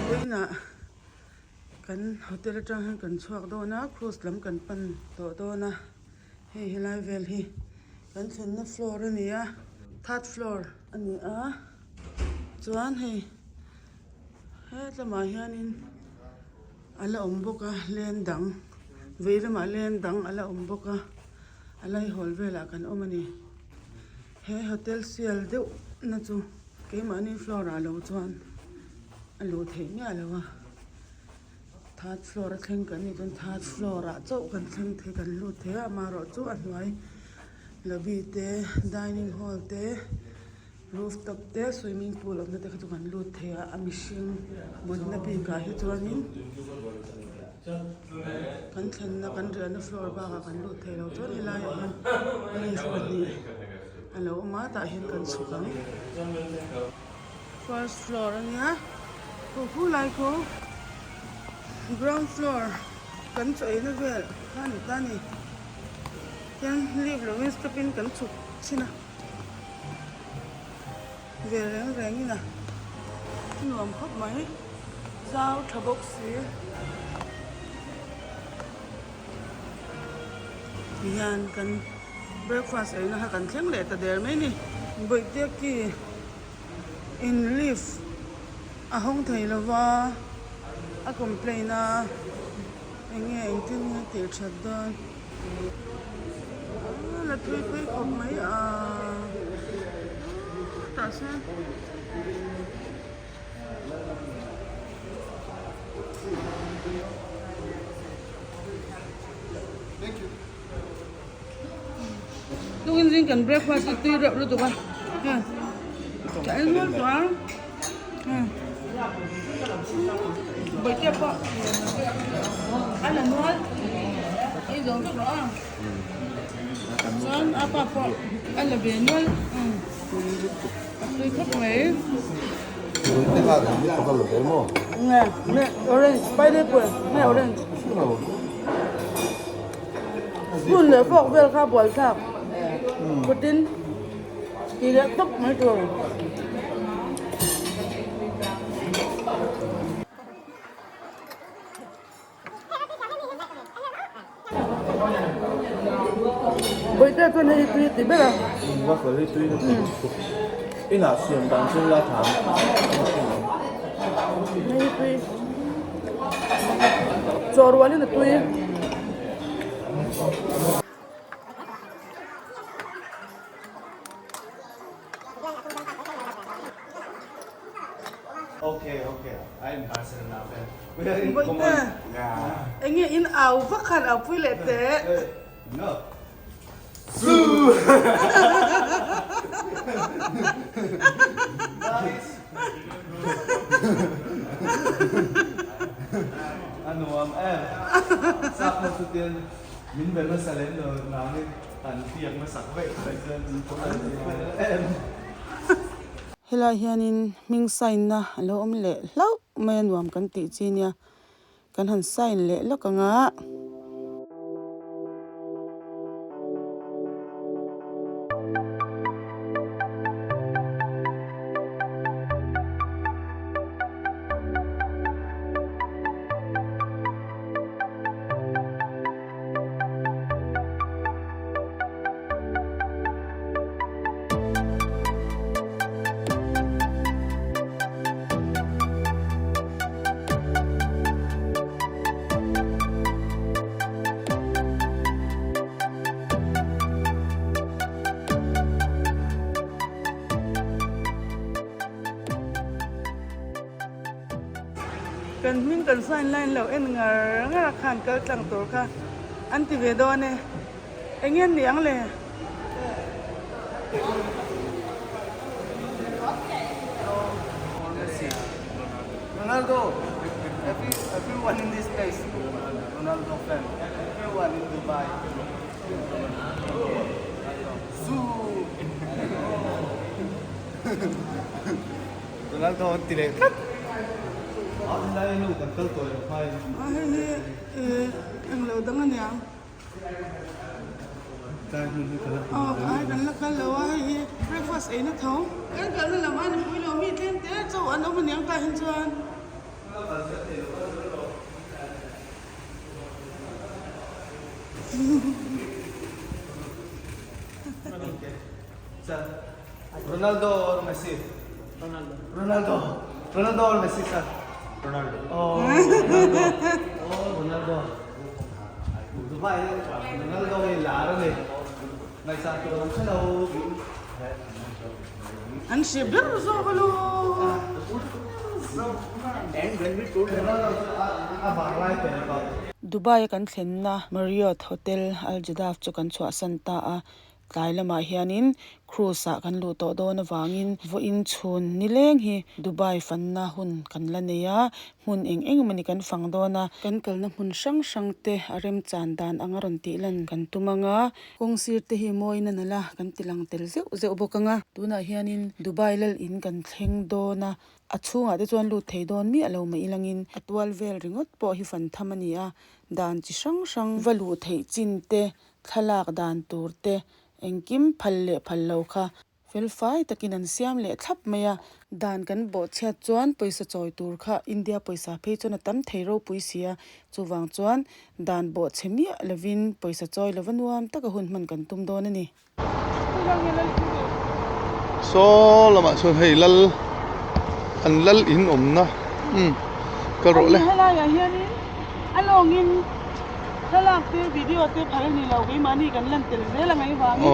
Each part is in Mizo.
Vawiinah kan hotel atang hian kan chhuak dawn a, cruise lam kan pan tawh dawn a, hei helai vel hi kan thlenna floor a ni a, third floor a ni a, chuan hei hetlamah hianin a la awm bawk a leng dang vei lamah leng dang a la awm bawk a. A laihawl velah kan awm a ni. He hotel sial deuh na chu keimahni floor ah lo chuan a luh theih miah lo a. Third floor a thleng kan nih chuan third floor ah chauh kan thleng thei kan lut thei a amaherawhchu a hnuai lobby te dining hall te. Rooftop te swimming pool awmna te kha chu kan lut thei a, a mihring mutna bikah hi chuanin kan thlenna kan riahna floor bakah kan lut thei lo chuan helaiah hian lift pahnih a lo awm a tah hian kan chhuk ang. First floor a nia khu khu lai khu ground floor kan chaw eina vel kha a ni ta a ni chuan lift lovin step in kan chhuk chhin a. Ve reng reng in a nuam khawp mai zau tha bawk si tihian kan breakfast ei na kha kan thleng leh ta der mai ni bawihte ki in lift a hawng thei lova a complain a enge engtin nge tih that dawn. La tui phei khawp mai a tah sawn tukin zing kan breakfast hi tui reuh lutuk a heng ka en nual tawh a heng bawihte pawh a la nual ei zo vek rawh a chuan a pa pawh a la ve nual a tui khawp mai nge nge orange pineapple nge orange spoon leh fork vel kha bual thlak khutin tih leh tawp mai tur. Bawihte chuan hei hi tui a ti ber a. Waffle hi tui na ti lutuk. Inah siam dan chu la tha Hei hi tui. Chaw rualin a tui. Bawihte, enge in au vak khan au pui leh teh. Helai hianin hming sign na a lo awm leh hlauh mai a nuam kan tih chi nia kan han sign leh lawk ang a. Kan hming kan sign line lo en ngar ngar a khan kal tlang tur kha an ti ve dawn e. Eng nge ni ang le? Ronaldo every everyone in this place Ronaldo fan everyone in Dubai Zoo Ronaldo an ti leh tlat a helai a nu kan kal tawh lo hmain a hei hi englo dang aniang tlai hmun hi ka la aw ai kan la kal lo a hei hi. Breakfast eina tho. Kan kalna lam a nipui lo mi tlem te chauh an awm aniang tah hian chuan. Ronaldo or Messi? Ronaldo. Ronaldo. Ronaldo or Messi sir? Ronaldo. Oh, Ronaldo. Oh, Ronaldo. Dubai Ronaldo hi lar a ni. Ngaihsan tur an hre lo. An hre ber zawk alo. Dubai a kan thlenna Marriott Hotel Al Jaddaf chu kan chhuahsan ta a, Tlai lamah hianin cruise ah kan luh tawh dawn avangin vawiin chhun nileng hi Dubai fanna hun kan la nei a, hmun eng eng emawni kan fang dawn a, kan kalna hmun hrang hrang te a remchan dan anga rawn tih lan kan tum ang a, kawng sir te hi mawi na nalh a kan ti lang tel zeuh zeuh bawk ang a. Tunah hianin Dubai lal in kan thleng dawn a, a chhungah te chuan lut thei dawn miah lo mai ilangin a tual vel ringawt pawh hi fan tham a ni a, dan chi hrang hrang va luh theih chin te Thlalak dan tur te engkim phal leh phal lo kha felfai takin an siam leh thlap mai a. Dan kan bawhchhiat chuan pawisa chawi tur kha India pawisa phei chuan a tam thei ropui si a, chuvang chuan dan bawhchhe miah lovin pawisa chawi lova nuam taka hun hman kan tum dawn a ni. Saw lamah chuan hei lal an lal in awmna umm kal rawh le. Helaiah hianin a lawngin Thlalak te video te phal a ni lo keimahni kan lan tel zel a ngaih vangin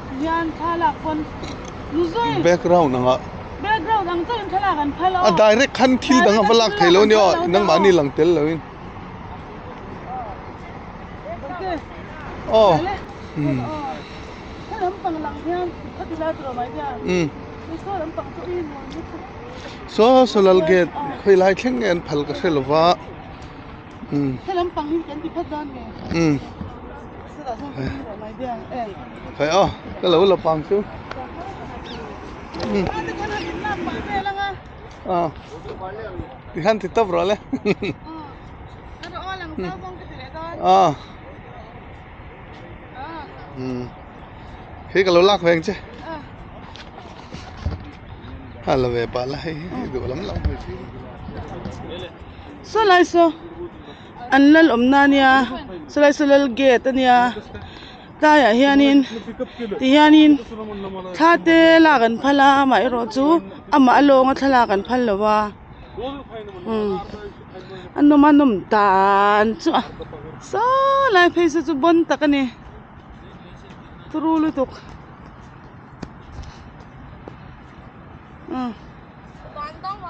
tihian thlalak pawn nuzui background anga background ang chauhin thlalak an phal a direct khan thil dang a va lak thei lo nia nangmahni lang tel lo in aw saw saw lal gate khawi lai thleng nge an phal ka hre lo va. Khai aw ka lo la pang chu a ti khan ti tawp rawh le a khi ka lo lak ve ang che a la ve pah la hei hi duh lam lam hawi chi. Saw lai saw an lal awmna ania saw lai saw lal gate ania tlaiah hianin tihianin thla te lak an phal a amaherawh chu amah a lawnga thlalak an phal lo va umm a nawm a nawm dan chu a saw lai phei saw chu bawn tak a ni turu lutuk umm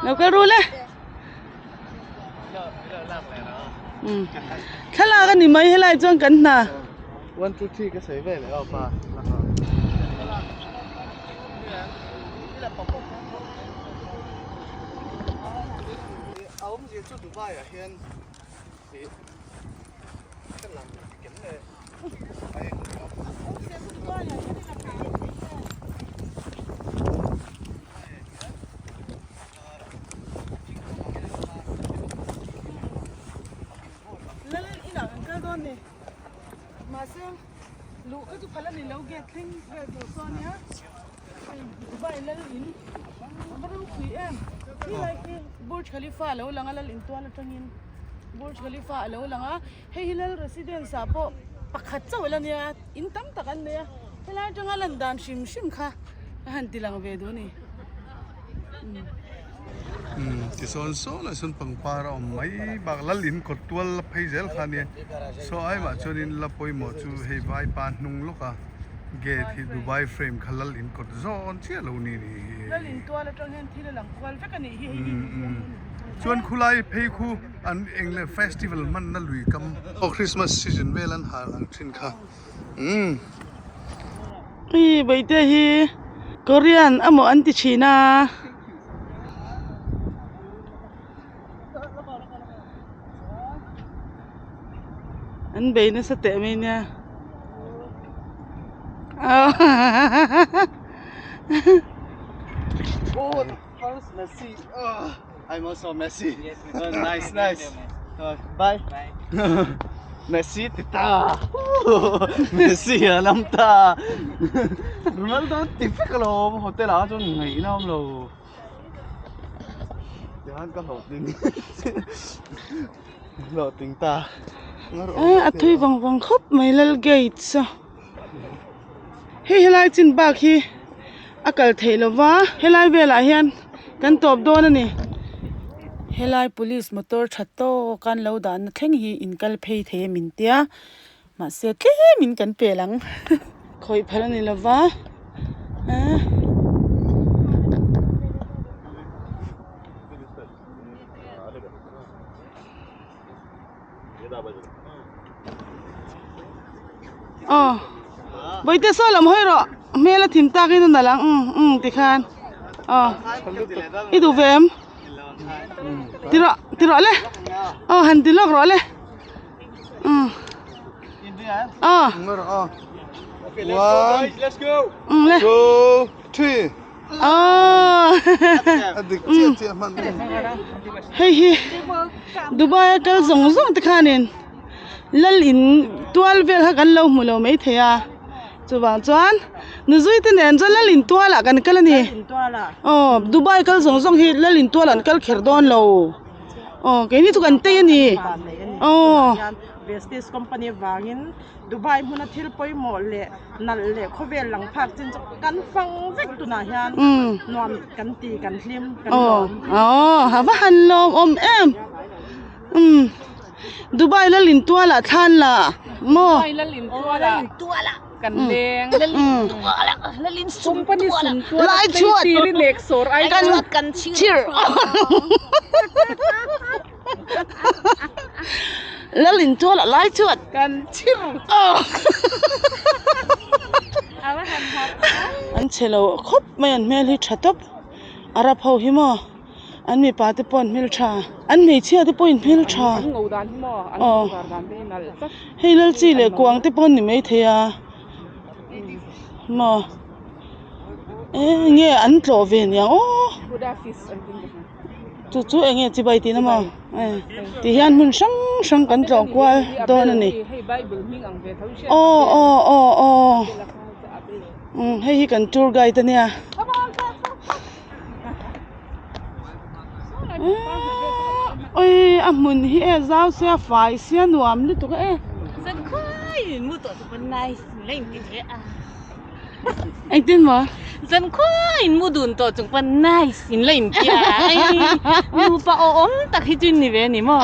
lo kal ru le. Thlalak a ni mai helai chuan kan hna. 1 2 3 ka sawi vel aw pa. A awmzia chu Dubai ah hian ih ka lang ken le. Lal inah kan kal dawn ni mahse luh kha chu phal a ni lo gate thleng vel tur saw ania hei Dubai lal in a va ropui em ti lai khi Burj Khalifa a lo lang a lal in tual atangin Burj Khalifa a lo lang a hei hi lal residence ah pawh pakhat chauh a la nia in tam tak an nei a helai atanga lan dan hrim hrim kha a han ti lang ve duh a ni. Tisawn sawn ah sawn pangpar a awm mai bak lal in kawt tual la phei zel kha ania saw ai mah chuanin la pawimawh chu hei vaipa hnung lawk a gate hi Dubai frame kha lal in kawt zawn chiah lo ni ni hi. Lal in tual atang hian thil a lang kual vek a nih hi hei hi Chuan khulai phei khu an eng leh festival hmanna lui kam aw Christmas season vel an hal ang thin kha umm. Hei Baihte hi Korean amaw an ti thin a. An bei nasa teh mai nia. Oh, first Messi. Oh, I'm also Messi. Yes, nice, nice. Bye. Bye. Messi ti ta Messi a lam ta Ronaldo an ti vek alawm hotel ah chuan ngaihna awm lo tihian ka hlawhtling hlawhtling ta a thui vang vang khawp mai lal gate a hei helai chin bak hi a kal theih lo va helai velah hian kan tawp dawn a ni helai police motor tha tawk a an lo dahna thleng hi in kal phei thei a min tia mahse tlem in kan pel ang khawih phal a ni lo va ah. Aw Bawihte saw lam hawi rawh hmel a thim tak in a nalh ang umm umm tikhan aw i duh ve em ti rawh ti rawh le aw han ti lawk rawh le umm aw umm le Aww hei hi Dubai a kal zawng zawng te khanin lal in tual vel kha kan lo hmu lo maithei a chuvang chuan nuzui te nen chuan lal in tual ah kan kal a ni aw Dubai kal zawng zawng hi lal in tual ah an kal kher dawn lo aw keini chu kan tei a ni aw. Dubai hmuna thil pawimawh leh nalh leh khawvel lang phak chin chu kan fang vek tunah hian nuam kan ti kan hlim kan lawm. Aw a va han lawm awm em umm Dubai lal in tual ah thlan la maw. Dubai lal in tual ah kan leng company sum tual Lai chhuat tiri nek sawr ai kan chhir Lal in tual ah lai chuan kan chhir an chhe lo khawp mai an hmel hi tha tawp Arab ho hi maw an mipa te pawh an hmel tha an hmeichhia te pawh in hmel tha aw hei lal chi leh kuang te pawh an ni maithei a maw eng nge an tlawh ve nia aw. Chu chu eng nge chibai tihna maw ti hian hmun hrang hrang kan tlawh kual dawn a ni aw aw aw aw umm hei hi kan tour guide a nia a hmun hi e zau sia fai sia nuam lutuk e. Engtin maw? Zan khua in mu dun tawh chung pawn nice in la intia a, ei nupa awhawm tak hi chu in ni ve a ni maw?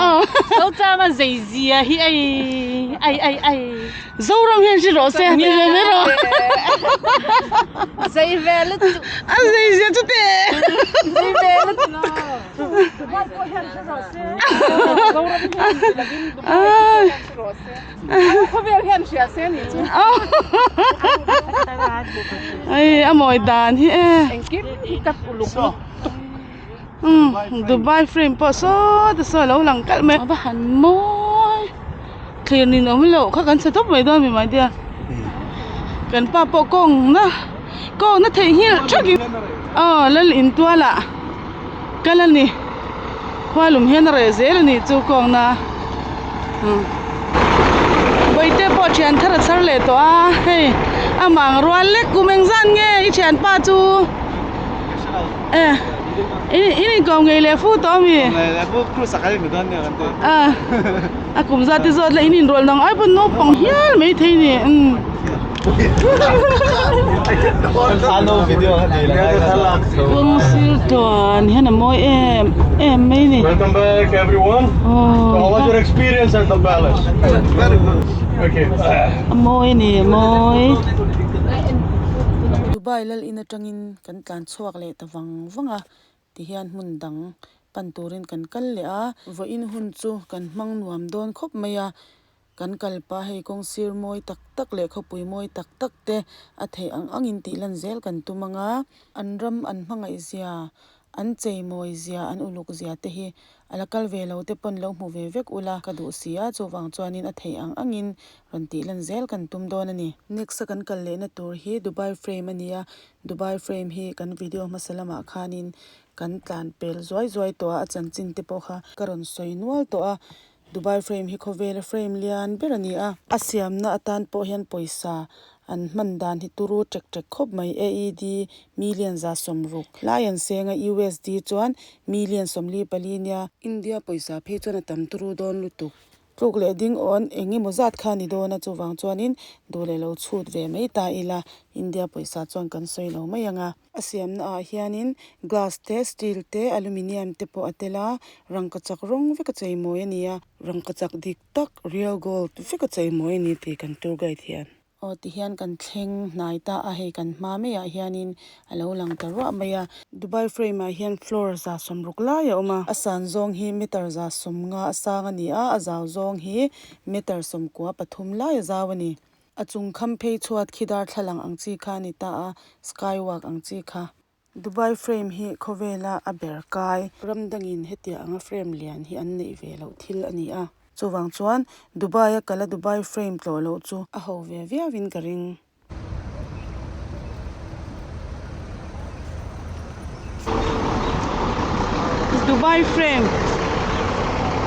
Zo chama zei zia hi ei ai ai ai. Zoram hian hre rawh se ti ve mai rawh. Zei ve lutuk. A zei zia chu teh. Zei ve lutuk. Dubai pawh hian hre rawh se. Zoram hian ti lovin Dubai pawh hian hre rawh se. Khawvel hian hria se ni chu. Ai a mawi dan hi e. Engkim hi ka uluk lutuk. Umm Dubai frame pawh saw te saw a lo lang kalh mai. A va han mawi thlir nin awm loh kha kan chhe tawp mai dawn mi mai tia. Kan pa pawh kawng na kawng na theihnghilh thak in aw lal in tual ah kal a ni. Khualum hian a reh zel a nih chu kawng na Bawihte pawh thian thar a chhar leh tawh a hei a mang rual lek kum engzan nge i thianpa chu e in inkawm ngei leh fu tawh ami a a kum zat te zawt la in inrawlh nang ai pawn naupang hial maithei ni umm. Kawng sir tluan hian a mawi em em mai ni. A mawi a ni a mawi. Dubai lal in atangin kan tlan chhuak leh ta vang vang a tihian hmun dang pan turin kan kal leh a. Vawiin hun chu kan hmang nuam dawn khawp mai a. Kan kal pah hei kawng sir mawi tak tak leh khawpui mawi tak tak te a theih ang angin tih lan zel kan tum ang a, an ram an hmangaih zia, an chei mawi zia, an uluk zia te hi a la kal ve lo te pawn lo hmu ve vek ula ka duh si a, chuvang chuanin a theih ang angin rawn tih lan zel kan tum dawn a ni. Next a kan kal lehna tur hi Dubai frame a ni a, Dubai frame hi kan video hmasa lamah khanin kan tlan pel zuai zuai tawh a, a chanchin te pawh kha ka rawn sawi nual tawh a. Dubai frame hi khawvela frame lian ber a ni a. A siamna atan pawh hian pawisa an hman dan hi turu ṭek ṭek khawp mai AED million 160 lai an seng a USD chuan million 44 nia India pawisa phei chuan a tam turu dawn lutuk. Tluk leh ding awn eng emaw zat kha a ni dawn a chuvang chuanin duh leh lo chhut ve mai ta ila India pawisa chuan kan sawi lo mai ang a. A siamna ah hianin glass te steel te aluminium te pawh a tel a rangkachak rawng vek a chei mawi a ni a rangkachak dik tak real gold vek a chei mawi a ni tih kan tour guide hian. Aw tihian kan thleng hnai ta a hei kan hma maiah hianin a lo lang ta ruah mai a. Dubai frame ah hian floor 160 lai a awm a. A san zawng hi meter 150 a sang a ni a a zau zawng hi meter 93 lai a zau a ni. A chung kham phei chhuat khi darthlalang ang chi kha a ni ta a sky walk ang chi kha. Dubai frame hi khawvela a ber kai. Ram dangin hetiang anga frame lian hi an neih ve loh thil a ni a. Chuvang chuan Dubai a kal a Dubai frame tlawh loh chu a ho ve viauin ka ring. Dubai frame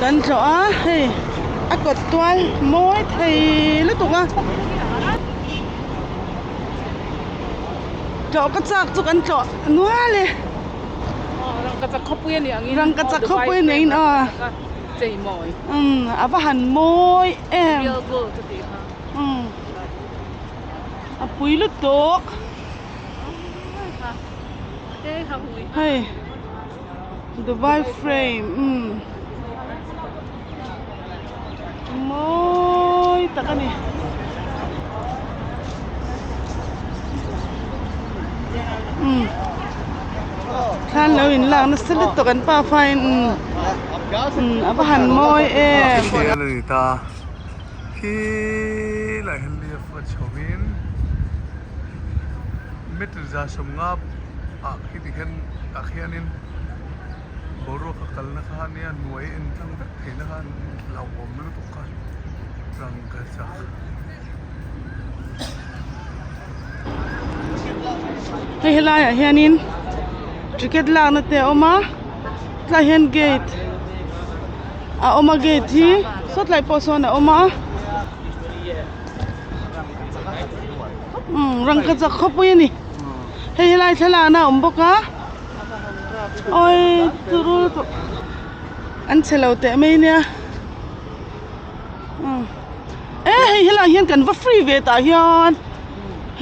kan tlawh a hei a kawt tual mawi thei lutuk a. Tlawh ka chak chu kan tlawh nual e. Rangkachak khawpui a ni angin. Rangkachak khawpui a ni angin aw. Chei mawi. Umm a va han mawi em. Real gold a tih kha. Umm a pui lutuk. Hei Dubai frame umm mawi tak a ni. Umm thlan lo in lak nasa lutuk an pa faiin umm umm a va han mawi em. Khel a ni ta khilai hian lift a chho in meter 150 ah khi ti hian tah khianin boruak a kalna kha ania hnuai en tlang vek theihna kha an hlauhawm lutuk kha rangkachak. Hei helaiah hianin ticket lakna te a awm a tlaiah hian gate a awm a gate hi sawtlai pawh sawn a awm a umm rangkachak khawpui a ni hei helai thlalakna a awm bawk a awii turu lutuk an chhe lo teh mai nia umm e hei helaiah hian kan va free ve tah hian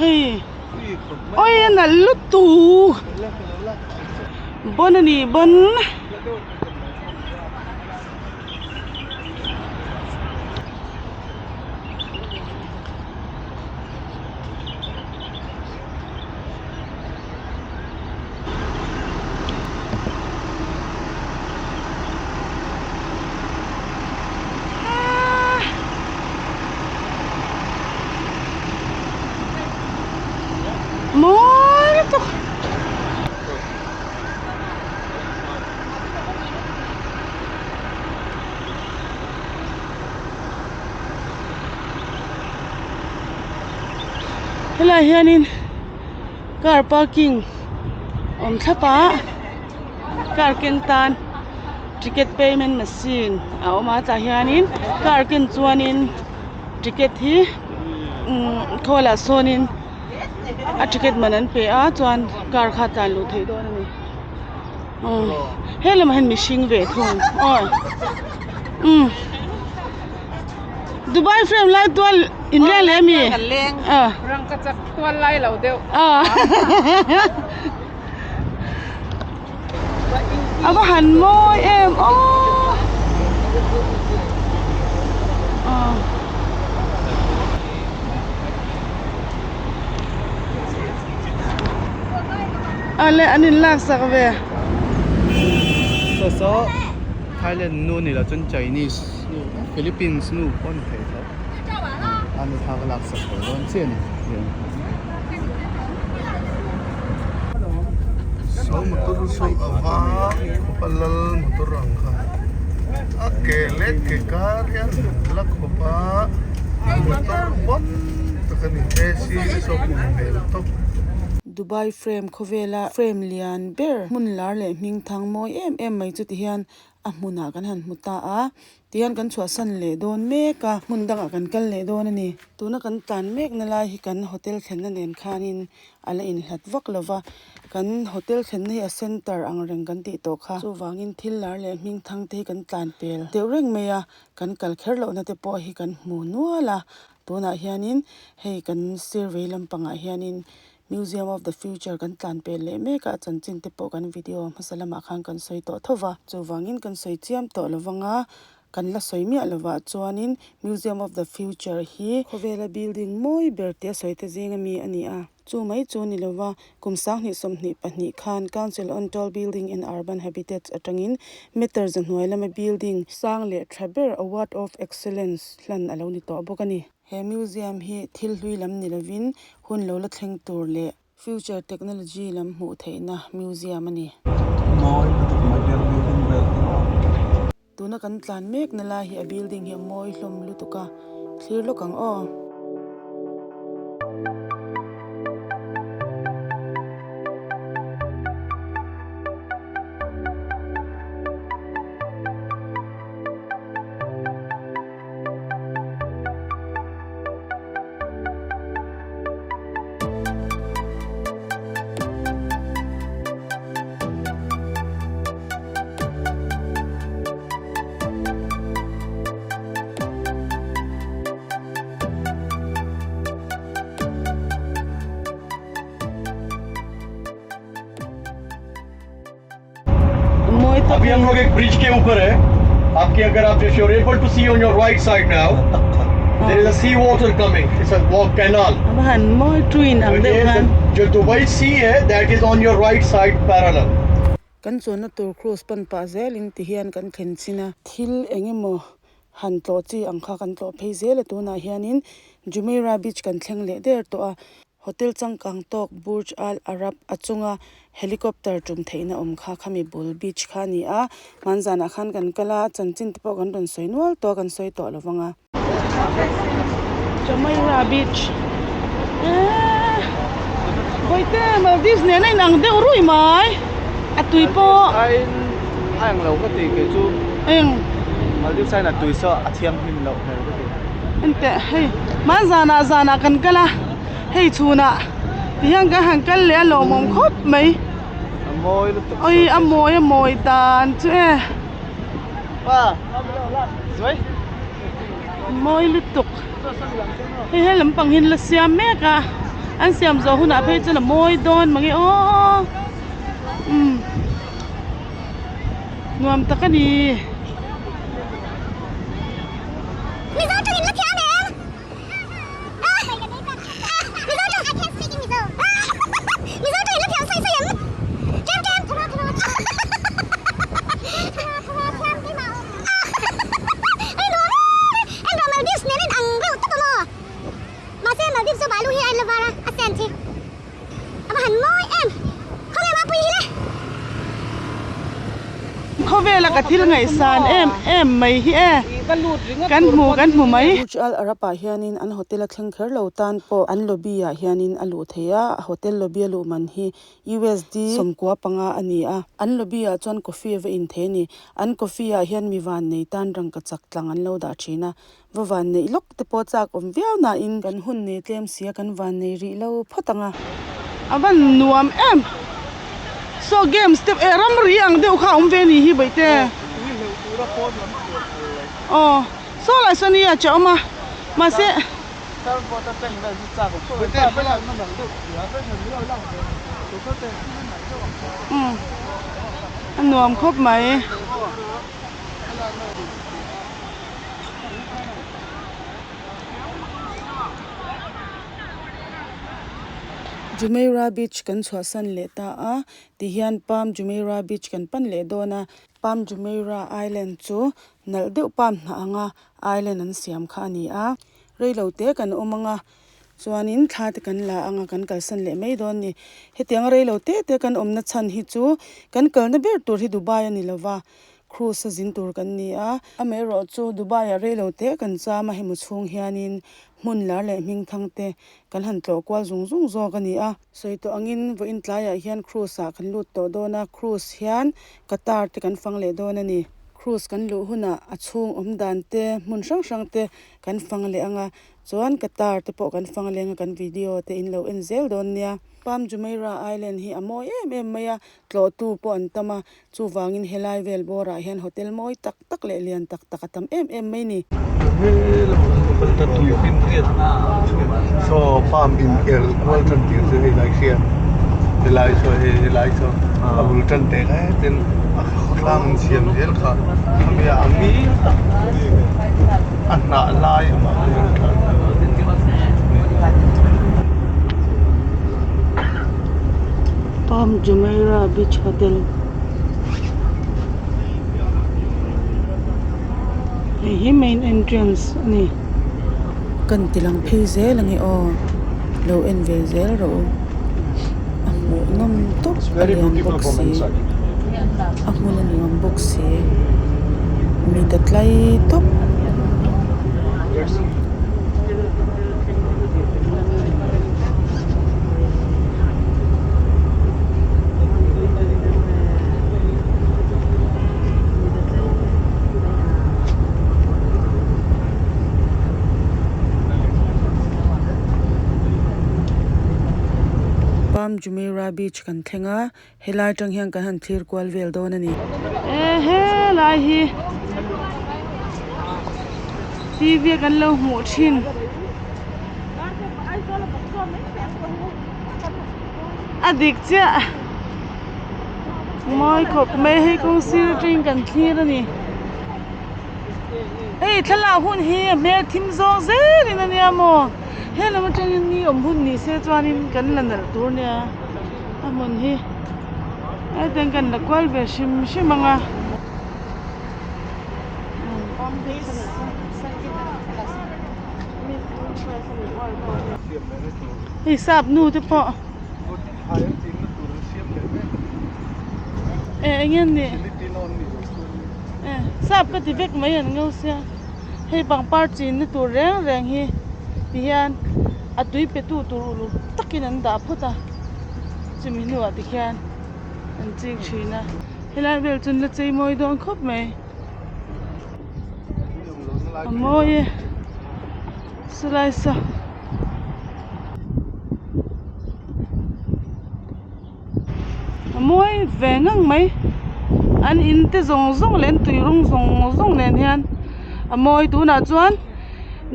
hei awii a nalh lutuk bon a ni bon. Mawi lutuk. Helaiah hianin car parking awm thlap a car keng tan ticket payment machine a awm a tah hianin car ken chuanin ticket hi umm khawlah sawnin a ticket man an pe a chuan car kha a tlan luh theih dawn a ni umm he lamah hian mihring ve thung aw umm Dubai frame lai tual in leng leh ami Kan leng rangkachak tual lai lo deuh a va han mawi em aw a le an in lak sak ve saw saw Thailand nu ni lo chuan Chinese nu Philippines nu pawh a ni thei tho a ni thla ka lak sak tawh dawn chiah a ni. Saw motor saw a var khawp a lal motor ang kha a ke leh ke kar hian la khawp a motor vawn tak a ni AC te saw hmuh hmel tawp. Dubai frame khawvela frame lian ber hmun lar leh hming thang mawi em em mai chu ti hian. a hmunah kan han hmu ta a tihian kan chhuahsan leh dawn mek a hmun dangah kan kal leh dawn a ni tuna kan tlan mek na lai hi kan hotel thlenna nen khanin a la inhlat vak lo va kan hotel thlenna hi a center ang reng kan tih tawh kha chuvangin thil lar leh hming thang te hi kan tlan pel deuh reng mai a kan kal kher lohna te pawh hi kan hmu nual a tunah hianin hei kan sir vei lampangah hianin Museum of the Future kan tlan pel leh mek a, a chanchin te pawh kan video hmasa lamah khan kan sawi tawh tho va. Chuvangin kan sawi chiam tawh lo vang a, kan la sawi miah lovah chuanin Museum of the Future hi khawvela building mawi ber tia sawi te zing ami a ni a. Chu mai chu ni lova, kum 2022 khan Council on Tall Building and Urban Habitats atangin meter za hnuai lama building sang leh tha ber Award of Excellence hlan a lo ni tawh bawk a ni. He museum hi thil hlui lam ni lovin hun lo la thleng tur leh future technology lam hmuh theihna museum a ni. Mawi lutuk mai building vel te maw. Tuna kan tlan mek na lai hi a building hi a mawi hlawm lutuk a, thlir lawk ang aw. अभी हम लोग एक bridge के ऊपर है आपके अगर आप if you are able to see on your right side now there is a sea water coming it's a walk canal han mawi twin ang deuh khan जो दुबई सी है that is on your right side parallel Kan chuanna tur cruise pan pah zelin ti hian kan thlen chin a, thil eng emaw han tlawh chi ang kha kan tlawh phei zel a tunah hianin Jumeirah beach kan thleng leh der tawh a. Hotel changkang tawk Burj Al Arab a chunga helicopter tum theihna awm kha khami bul beach kha a ni a, hmanzanah khan kan kal a, chanchin te pawh kan rawn sawi nual tawh a kan sawi tawh lo vang a. Jumeirah beach eee Bawihte Maldives nen a inang deuh rui mai a tui pawh. Aiin a englo ka ti kei chu. Eng. Maldives aiin a tui saw a thianghlim loh hmel ka ti. Enteh hei hmanzanah zanah kan kal a. Hei chhunah ti hian kan han kal leh a lawmawm khawp mai. A mawi lutuk. Oi a mawi a mawi dan chu e. Pa zuai. Mawi lutuk. Hei he lampang hi an la siam mek a. An siam zawh hunah phei chuan a mawi dawn mange aw. Umm nuam tak a ni. Khawvela ka thil ngaihsan em em mai hi e kan hmu kan hmu mai. Burj Al Arab ah hianin an hotel a thleng kher lo tan pawh an lobby ah hianin a luh thei a, hotel lobby a luh man hi USD 15 a ni a, an lobby ah chuan coffee a va in thei a ni. An coffee ah hian mi van nei tan rangka chak tlang an lo dah thin a, va van neih lawk te pawh chak awm viau nain kan hun nei tlem sia kan van nei rih lo phawt ang a. A van nuam em! Saw games te eh ramri ang deuh kha a awm ve a ni hi Baihte. Aw saw lah sawn hi a che awm a mahse. Umm a nuam khawp mai. Jumeirah beach kan chhuahsan leh ta a tihian Palm Jumeirah beach kan pan leh dawn a Palm Jumeirah island chu nalh deuh palm hnah anga island an siam kha a ni a reilo te kan awm anga chuanin thla te kan la anga kan kalsan leh mai dawn a ni hetiang reilo te te kan awmna chhan hi chu kan kalna ber tur hi Dubai a ni lova cruise a zin tur kan ni a amaherawh chu Dubai ah reilo te kan cham a hemu chhung hianin hmun lar leh hming thang te kan han tlawh kual zung zung zawk a ni a sawi tawh angin vawiin tlaiah hian cruise ah kan lut tawh dawn a cruise hian Qatar te kan fang leh dawn a ni. Cruise kan luh hunah a chhung awm dan te hmun hrang hrang te kan fang leh ang a chuan Qatar te pawh kan fang leng a kan video te in lo en zel dawn nia. Palm Jumeirah Island hi a mawi em em mai a tlawhtu pawh an tam a Chuvangin helai vel bawrah hian hotel mawi tak tak leh lian tak tak a tam em em mai ni. Saw palm inkhel kual tan tir chu hei lai hriat helai saw hei helai saw a bul tan teh lai ten a khawtlang an siam zel kha khami a ngil tak a hnah lai amah hian Palm Jumeirah Beach Hotel hei hi main entrance a ni. Kan ti lang phei zel ange aw lo en ve zel rawh u a hmuh nawm tawp a lian bawk si a hmun a nuam bawk si mi ta tlai tawp. Palm Jumeirah Beach kan thleng a helai atang hian kan han thlir kual vel dawn a ni. E helai hi T_V a kan lo hmuh thin. A dik chiah mawi khawp mai hei kawng sir atangin kan thlir a ni hei thlalak hun hi a hmel thim zawng zelin a nia maw helam atangin ni awm hun ni se chuanin kan la nalh tur a nia a hmun hi hetiang kan la kual ve hrim hrim ang a. Hei sap nu te pawh eh eng nge ni eh sap ka ti vek mai an ngo sia hei pangpar chin na tur reng reng hi ti hian a tui pe tu tur uluk takin an dah phawt a chumi hnuah ti khian an ching thin a helai vel chu an la chei mawi dawn khawp mai. A mawi e silai saw a mawi ve ngang mai an in te zawng zawng leh an tui rawng zawng zawng nen hian a mawi tunah chuan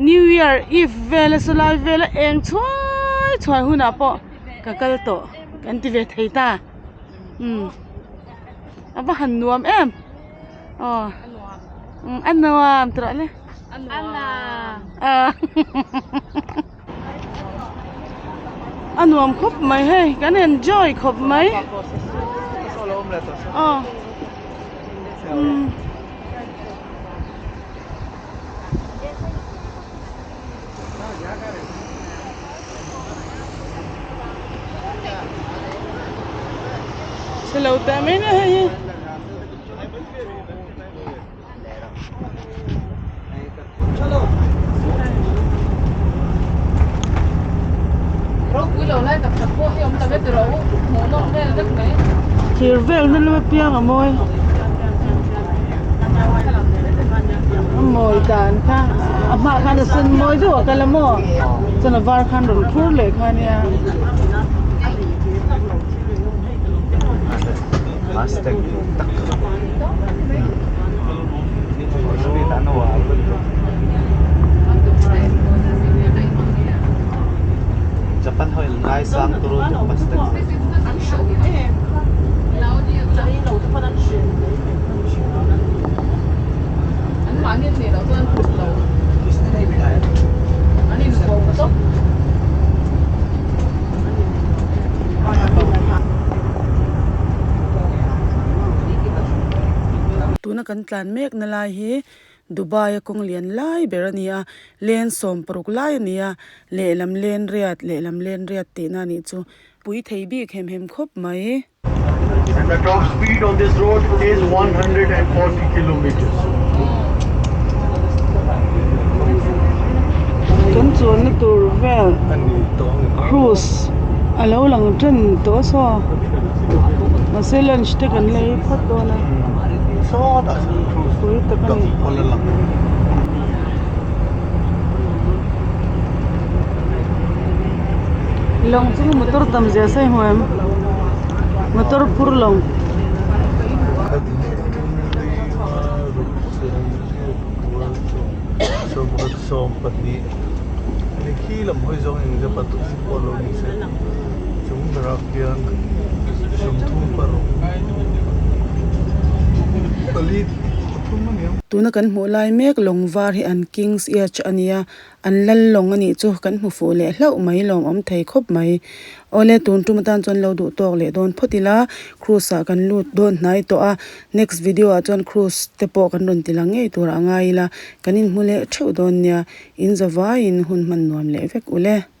new year eve vel a sawlai vel a eng chhuai chhuai hunah pawh ka kal tawh kan ti ve thei ta umm a va han nuam em. Aw a nuam tawh le a nuam khawp mai hei kan enjoy khawp mai aw umm. Chhelo teh mai nia hei hi. Thir vel na lam apiang a mawi a mawi dan kha a hmaah khan a sen mawi deuh a kal a maw chuan a var khan rawn phur leh kha a nia. Tuna kan tlan mek na lai hi Dubai a kawng lian lai ber a ni a lane sawm paruk lai a ni a lehlam lane riat lehlam lane riat tihna a nih chu pui thei bik hem hem khawp mai. And the top speed on this road is 140 kilometers. Kan chuanna tur vel cruise a lo lang tan tawh saw mahse lunch te kan lei phawt dawn a. Sawtah sawn cruise dang pawh la lang. Lawng chu motor tam zia sawi hmu em motor phur lawng. Tuna kan hmuh lai mek lawng var hi an Kings Yacht a nia, an lal lawng a nih chu kan hmu fuh leh hlauh mai lawm awm thei khawp mai. Awle tun tum atan chuan lo duh tawk leh dawn phawt ila, cruise ah kan lut dawn hnai tawh a, next video ah chuan cruise te pawh kan rawn ti lang ngei turah a ngai ila, kan inhmu leh theuh dawn nia, in zavaiin hun hman nuam leh vek ule.